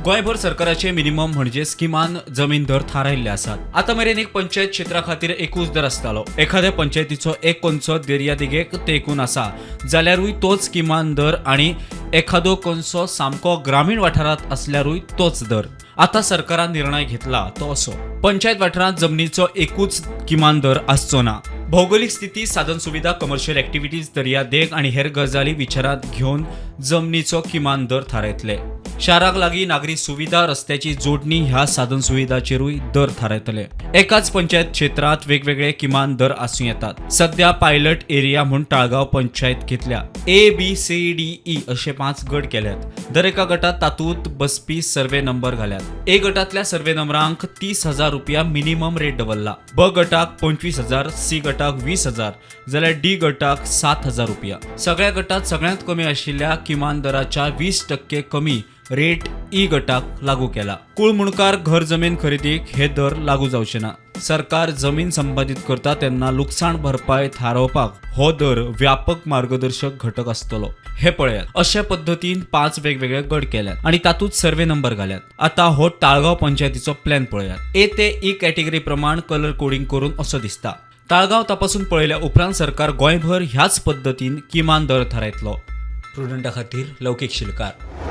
गोंयभर सरकाराचे मिनिमम म्हणजेच किमान जमीन दर थारायल्ले आसात. आतां मेरेन एक पंचायत क्षेत्रा खातीर एकूच दर आसतालो. एखाद्या पंचायतीचो एक कोनसो दर्यादेगेक तेंकून आसा जाल्यारूय तोच किमान दर आनी एखादो कोनसो सामको ग्रामीण वाठारांत आसल्यारूय तोच दर. आतां सरकारान निर्णय घेतला तो असो, पंचायत वाठारांत जमनीचो एकूच किमान दर आसचो ना. भौगोलिक स्थिती, साधन सुविधा, कमर्शियल ऍक्टिव्हिटीज, दर्यादेग आनी हेर गजाली विचारांत घेवन जमनीचो किमान दर थारायतले. शाराक लागीं नागरी सुविधा, रस्त्याची जोडणी ह्या साधन सुविधाचेरूय दर थारायतले. एकाच पंचायत क्षेत्रांत वेगवेगळे किमान दर आसूं येतात. सध्या पायलट एरिया म्हूण ताळगांव पंचायत घेतल्या. ए, बी, सी, डी, ई असे पांच गट केल्यात. दर एका गटात तातूंत बसपी सर्वे नंबर घाल्यात. ए गटांतल्या सर्वे नंबरांक 30,000 रुपया मिनिमम रेट दवरला, ब गटाक 25,000, सी गटाक 20,000 जाल्यार डी गटाक 7,000 रुपया. सगळ्या गटात सगळ्यांत कमी आशिल्ल्या किमान दराच्या 20% कमी रेट ई गटाक लागू केला. कुळमुणकार घर जमीन खरेदीक हे दर लागू जावचे ना. सरकार जमीन संपादीत करता तेन्ना लुकसाण भरपाय थारावपाक हो दर व्यापक मार्गदर्शक घटक आसतलो. हे पळयात, अशा पद्दतीन पांच वेगवेगळे गट केल्यात आनी तातूंत सर्वे नंबर घाल्यात. आता हो ताळगांव पंचायतीचो प्लॅन पळयात. ए ते ई कॅटेगरी प्रमाण कलर कोडिंग करून असो दिसता. ताळगांव तपासून पळयल्या उपरांत सरकार गोंयभर ह्याच पद्दतीन किमान दर थारायतलो. प्रुडंटा खातीर लौकीक शिलकार.